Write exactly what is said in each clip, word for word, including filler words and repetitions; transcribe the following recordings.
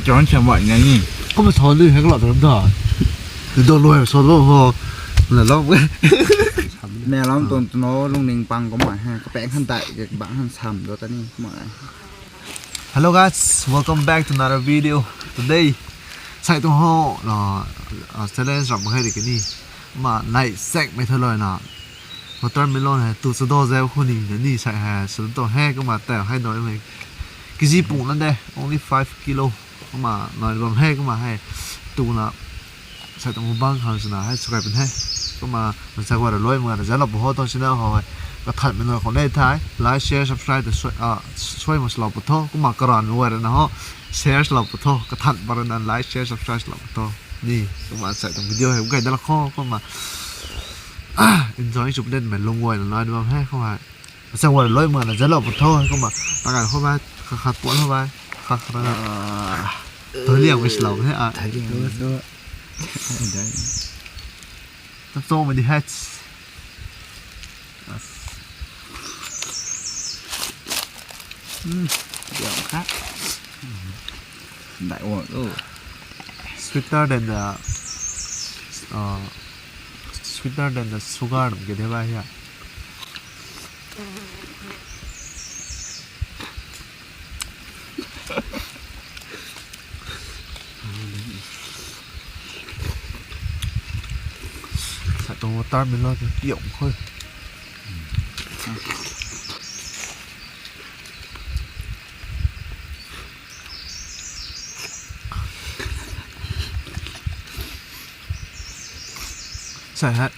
Chọn xem vậy ngay nhỉ. Có mà thon đi hay có lọt tao lắm đó. Từ đầu lùi mà thon lắm ho. Là lắm. Mẹ lắm tuần tuần nó lung ning pang có mà ha, có pek khăn tại cái bạn khăn sầm đó ta ni mà. Hello guys, welcome back to another video. Today, sai tuang ho, uh, uh, challenge ram hai de kini. Ma nai sek mai thaloi na. Watermelon hai tu sa do zeu khu ni na ni sai hai sa do he, kumna tau hai noi mai. Kg pung lan de, only five kilo. Kumna noi bam he, kumna hai tu na. Sai tuang bang khang sina hai subscribe he. Kumna na sa wa loi ma na zalo bo ho tuang channel ho hai. Kathat mei noi khou nei thai, like, share, subscribe tu soi, ah, soi ma salo pu tho. Kumna karan mei wa na ho, share salo pu tho. Kathat ba na like, share, subscribe salo pu tho. Ni, kumna sai tuang video hai gai da la kho, kumna. Ah, enjoy chup den mei lung wai na noi bam he, kumna. Sa wa loi ma na zalo pu tho, kumna. Ta kai ho bai, kha khat puan ho bai. Kha khat na. Ah. Thoi liang mei salo he, ah. Thoi liang. Tu, tu. Dai. Tap to mei di hats. Yes. Hmm, diam kha. Dai wo, oh. Sweeter than the, uh, sweeter than the sugar, nam ke de ba ya. Sa tuang watermelon tu tiam khou. Sai hai.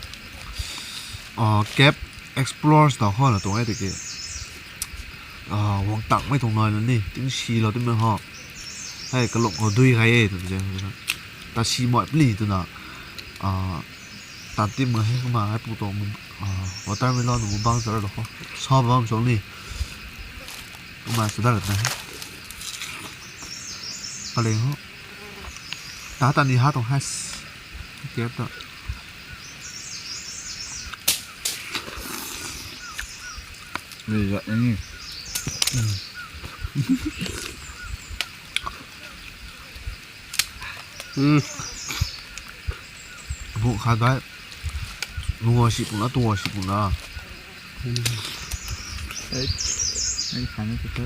Ah, Cave Explorers tau khou na tuang e tiki. Ah, wang tang mei tuang nai na ni, ting si lou ti mei ho. Hei, kalung khou dui gai e tu je. Ta si moi pli tu na. Ah, tan ti mei hei kumna hei pu tuang, ah, watermelon mu bang zara lou khou. Sa bam chong ni. Kumna sa da na he. Kaleng ho. Ta ta ni ha tuang has. Tiap ta. Ni zat ni. Hmm. Hmm. Bu khat bai. Lungwa si puna, tuwa si puna. Ei, ei, khan na tu tu.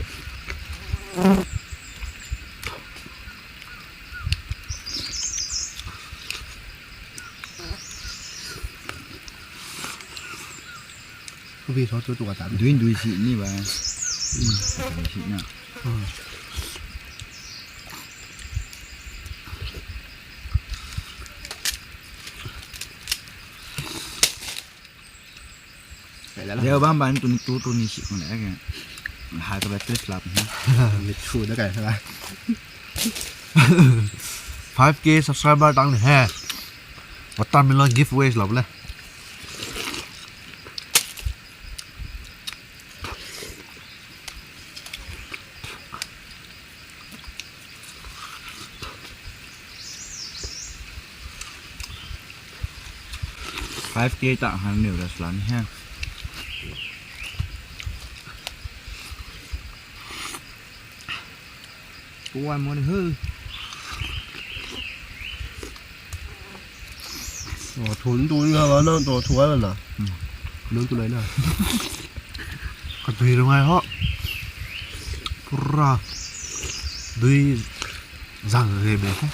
Kubi tho tu tu ka ta. Dui dui si ni ba. Hmm. Dui si na. Hmm. Leo bam ban tu ni tu tu ni si khun e ke. Hai ka ba clip lap ni. Ni chu da kai sa. Five K subscriber tang ni he. Watermelon giveaway lap le. Five K ta han niu restaurant he. Kuan mo ni hu. Oh, thun tu ni ha, na tu thua na. Hmm. Nunc tu lai na. Ka dui rui ngai ho. Pura dui zang re me he.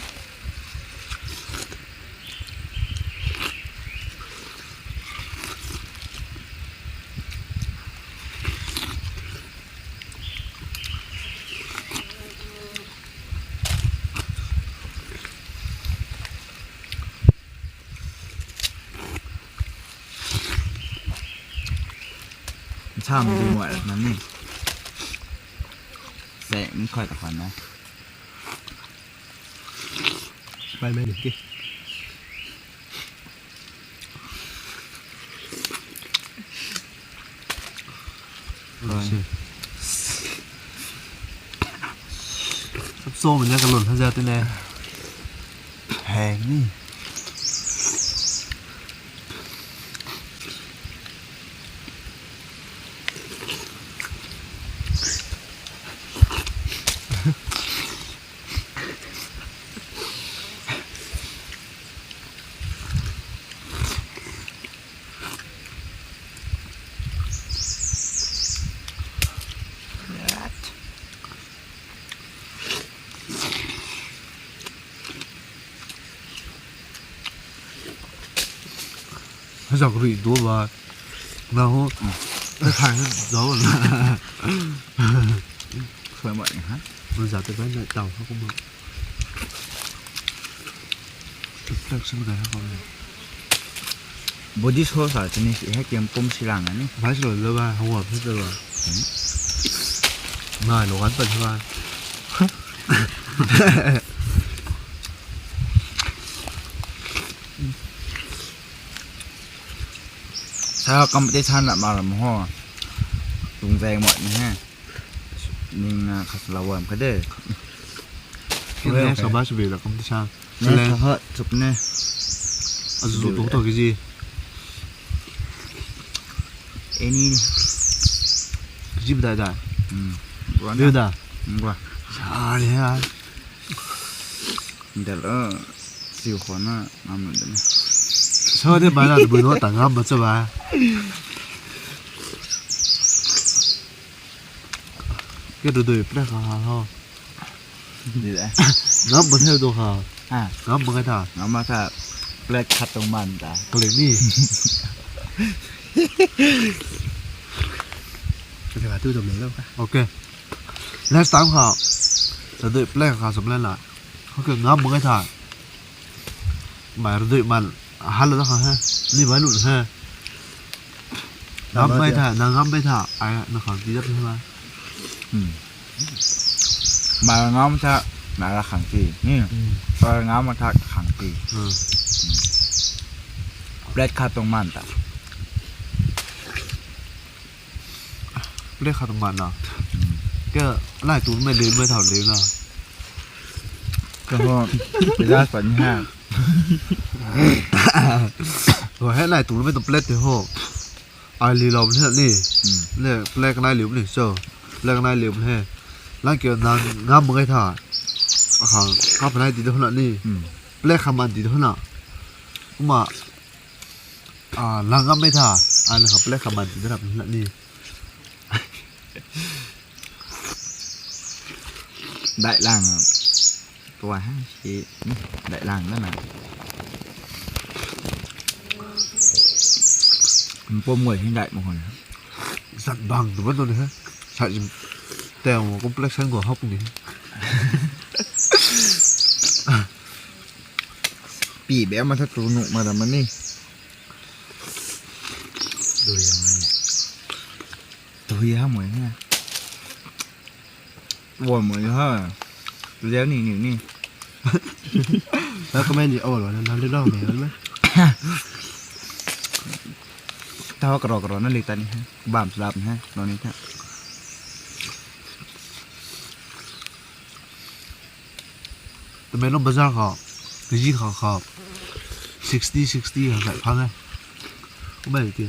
Cham di muai rak nang ni. Sek ni khoi ta khwan na. Bai mai ni ki. Sap so mei na kalun tha za ti ne. Heng ni. Hazak rui do ba. Na ho. Na thai ha zau na. Khoi mai ha. Na za te bai na tau ha kuma. Reflection ga ha kuma. Body so sa tini si ha kiam pum si lang ni. Bai so lo ba ha wa phe lo. Na lo gan pa ba. Sa competition na ma ram ho. Tung zai mo ni he. Ning na khat la wam ka de. Kin ne sa ba su be la competition. Ne sa ha chup ne. Azu tu to kiji. Any ni. Kiji bda da. Hmm. Bda da. Ngwa. Sa ni ha. Dal a. Siu khou na ngam nunc de na. Sa de bai na bui no ta ngam ma cha ba. Ke du du plek kha ha ho. Di de. Ngam ma the do kha. Ha. Ngam ma kai tha. Ngam ma tha plek khat tuang man ta. Kling ni. Ka tu do me lo ka. Okay. Next time kha. Sa du plek kha sam le na. Okay, ngam ma kai tha. Mai rui man hal la kha he. Ni bai lu he. Ngam bai tha, na ngam bai tha. Ai na khang ti dat he ma. Hmm. Mai ngam tha, na ra khang ti. Hmm. Ai ngam tha khang ti. Hmm. Plate khat tuang man ta. Plate khat tuang man na. Hmm. Ke lai tu mai le mai thau le na. Ka ho, pizza pan ha. Ho he lai tu mai tuang plate te ho. Ai li lou ni. Hmm. Le plate kanai liu ni so. Plate kanai liu he. Lang kiu na ngam mak ge tha. Akhang kap nai ti de ho na ni. Hmm. Plate khat man ti de ho na. Kumna, ah, lang ngam mai tha. Ai na kha plate khat man ti de rap ni na ni. Dai lang. Tua ha si, dai lang na na. Mpom ngoi hin dai mo hon. Zat bang tu ba tu ni ha. Sa jim. Teo mo complexion go hop ni. Pi be ma tha tu nu ma da ma ni. Dui ya ma ni. Dui ya mo ni. Won mo ni ha. Liang ni ni ni. Recommend ni awal na na lo me na. Tau karo karo na li ta ni ha. Bam slap ni ha. Lo ni tha. Tamenglong bazar khou, kg khou khou, sixty, sixty khang kai phang e. Kumna ti.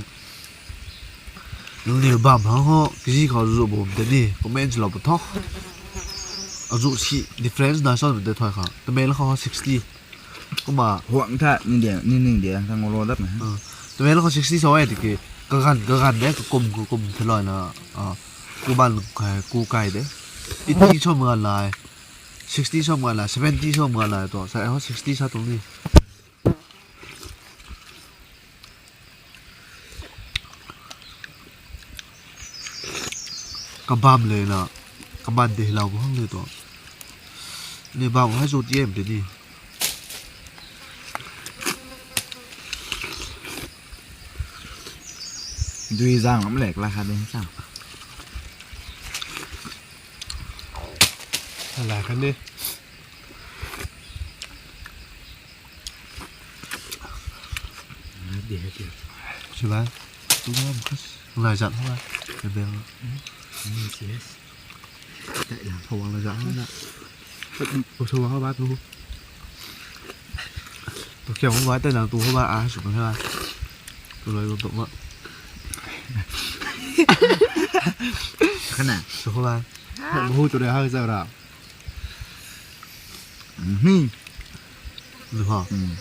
Nangniw bam hang ho, kg khou zu bum te ni, comment lou pu tho. Azu si difference na son de thoi khang. Tamenglong khou sixty. Kumna. Huang tha, ni de, ni ning de, thang lo dat na. Ah, Tamenglong khou sixty so e tiki, kagan, kagan de, kakum, kakum thaloi na, ah, kuban kai, ku kai de. Eighty so ma lai. Sixty som nga la, seventy som nga la tu, sa ho sixty sa tuang ni. Kabam le na, kaban de lau bang le tu. Ni bam hai zo tiem de ni. Dui zang am lek la kha de sa. Ala khan ni. Di hai ti. Sibai. Tu na khas. Lai zat ha. Bel. Yes. Dai lang. Thawang lai zat ha na. Tu thawang ha ba tu. Tu kiang ha ba, dai lang tu ha ba, a, su ha ba. Tu lai tu ma. Khana. Su ha ba. Hu tu de ha za ra. Mhm. Lu ha. Mm.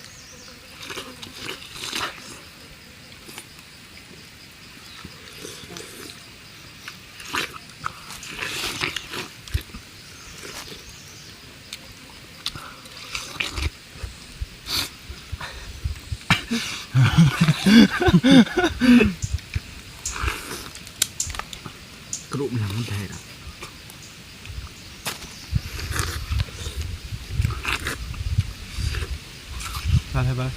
Krup lang thei ra. Sa thei ba.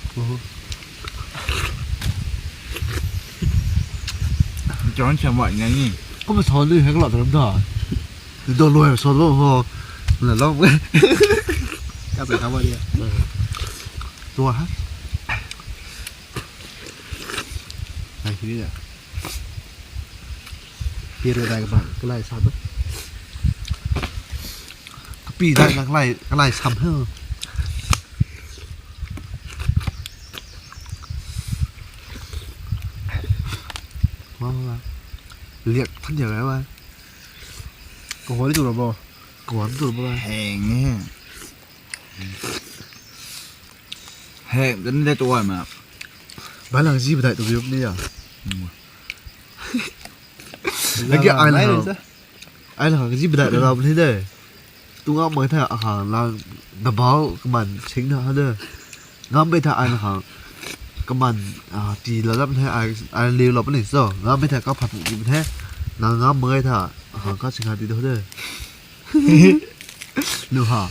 John siam wat ngai ni. Kum sa ni hek la ram da. Ni do loi sa lo ho. La lo. Ka sa ka ba dia. Tua ha. Ai hi ya. Pi ru dai ka bang, kalai sa tu. Kapi dai na kalai, kalai sam he. Wow, wow. Liak than diau e ba. Kahuan tu ro bo. Kahuan tu ro bo. Heng ni. Heng dan le tu ai ma. Ba lang zi badai tu biu ni ya. Lagi ai lang. Ai lang zi badai ra ra ni de. Tu ngam mai tha a khang lang dabao kaman sing na ha de. Ngam mai tha ai lang khang kaman, ah, ti la lam the ai, ai liu la puni so. Ngam mai tha ka phat pu di the. Na ngam mai tha a khang ka sing ha di do de. Nu ha.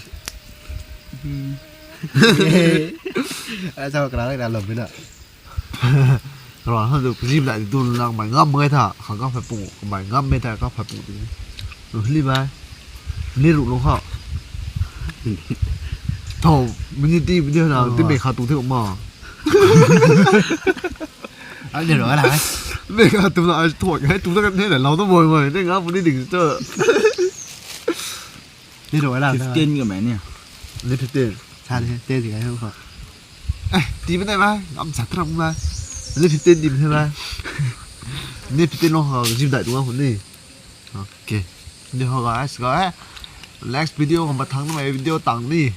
Hmm. Ai sa kra ra lo bina. Kara han tu kazim lai tu lang mai ngam mai tha, kha ka phat pu, mai ngam mai tha ka phat pu tu. Nu hli bai. Ni ru lo kha. Tho, mini ti video na, ti me kha tu the ma. Ai ni ru la. Me kha tu na, ai tho, ai tu na kan the la, lau tu boi boi, ni ngam pu ni ding tu. Ni ru la. Fifteen ka mai ni. Ni fifteen. Sa ni, te di ka ho. Eh, ti bam de ba, ngam sa tram ba. Ni fifteen di bam de ba. Ni fifteen lo ha, zip dai tu nga hu ni. Okay. Ni ho guys, guys. Next video khou mathang na mai video tang ni.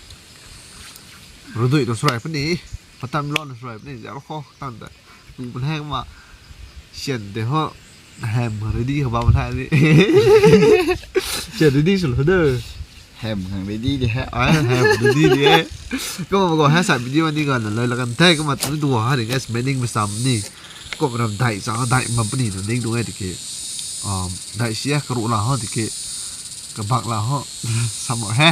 Rudui tu srai puni. Patam lo na srai puni. Zero kho tang da. Pu pun heng ma. Sian de ho. Ham ready kha ba ma tha ni. Sian ready sw lo de. Ham khang ready di he. Ai, ham ready di he. Kumna mak khou he sa video ni ganv na loi la kan the, kumna tu tu ha ring as mening masam ni. Kumna ram dai sa dai mam puni na ning tu ngai tiki. Um, dai si a karu la ho tiki. Kabak la ho. Sam he.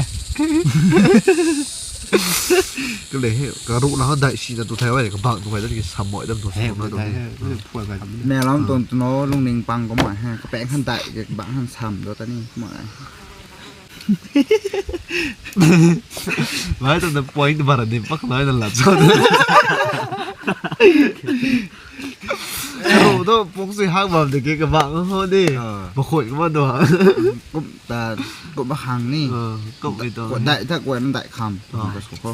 Kale he, karu la ho dai si na tu thai wai, kabak tu wai tiki sam dam tu sam na tu. He, he, he, phuai ka. Me lam ton tu no lungning pang ko ma he. Kapeng han dai, kabak han sam do ta ni ma. Lai ta na point bara ni pak lai na la cho. Ro do pok si hak bam de ke kabang ho de. Ah. Ba khoi ka ma do. Kum ta, kum ba hang ni. Ah, kum ni to. Ko dai ta ko na dai kham. Ah. Ka so ko.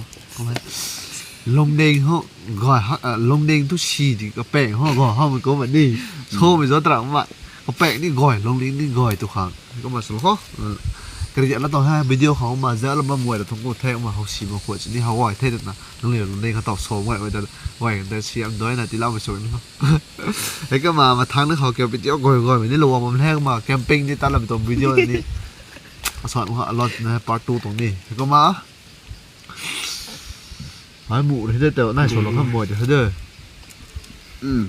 Lungning ho, goi ha, ah, lungning tu si di kapeng ho, goi ha mo ko ma ni. So mi zo tra ma. Kapeng ni goi, lungning ni goi tu khang. Kumna sw lo kho. Kari la tau he video khou ma za la bam guay la thung ku the ma hou si ma khou chini hou guay the na. Nang le nang kha tau so guay guay da guay da siam doi na ti lau ma sw ni. Hei kumna mathang ni khou ke video guay guay ni lo bam he kumna camping ni ta lam tuang video ni. Asat ma a lot na part two tuang ni. Hei kumna. Ai mu rui de tau nai sw lo kham boi de de. Um.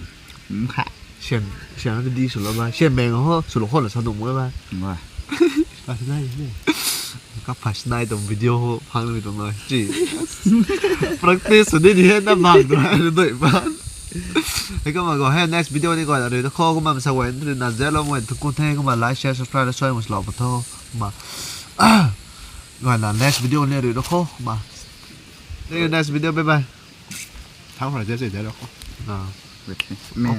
Um kha. Sian, sian na di sw lo ba. Sian meng ho, sw lo khon la sa dum mo ba. Ngoi. Pas nai de. Ka pas nai tuang video ho, phang ni tuang nai. Chi. Practice sw di ni he na bang tu hai doi ba. Hei kumna khou he next video ni khou la rui da kho kumna sa wen rui na zelo wen tu ku the kumna like, share, subscribe la soi mus lo pa tho. Kumna. Khou la next video ni rui da kho kumna. Thank you, next video, bye bye. Thau hra jase jalo. Ah. Okay. Me.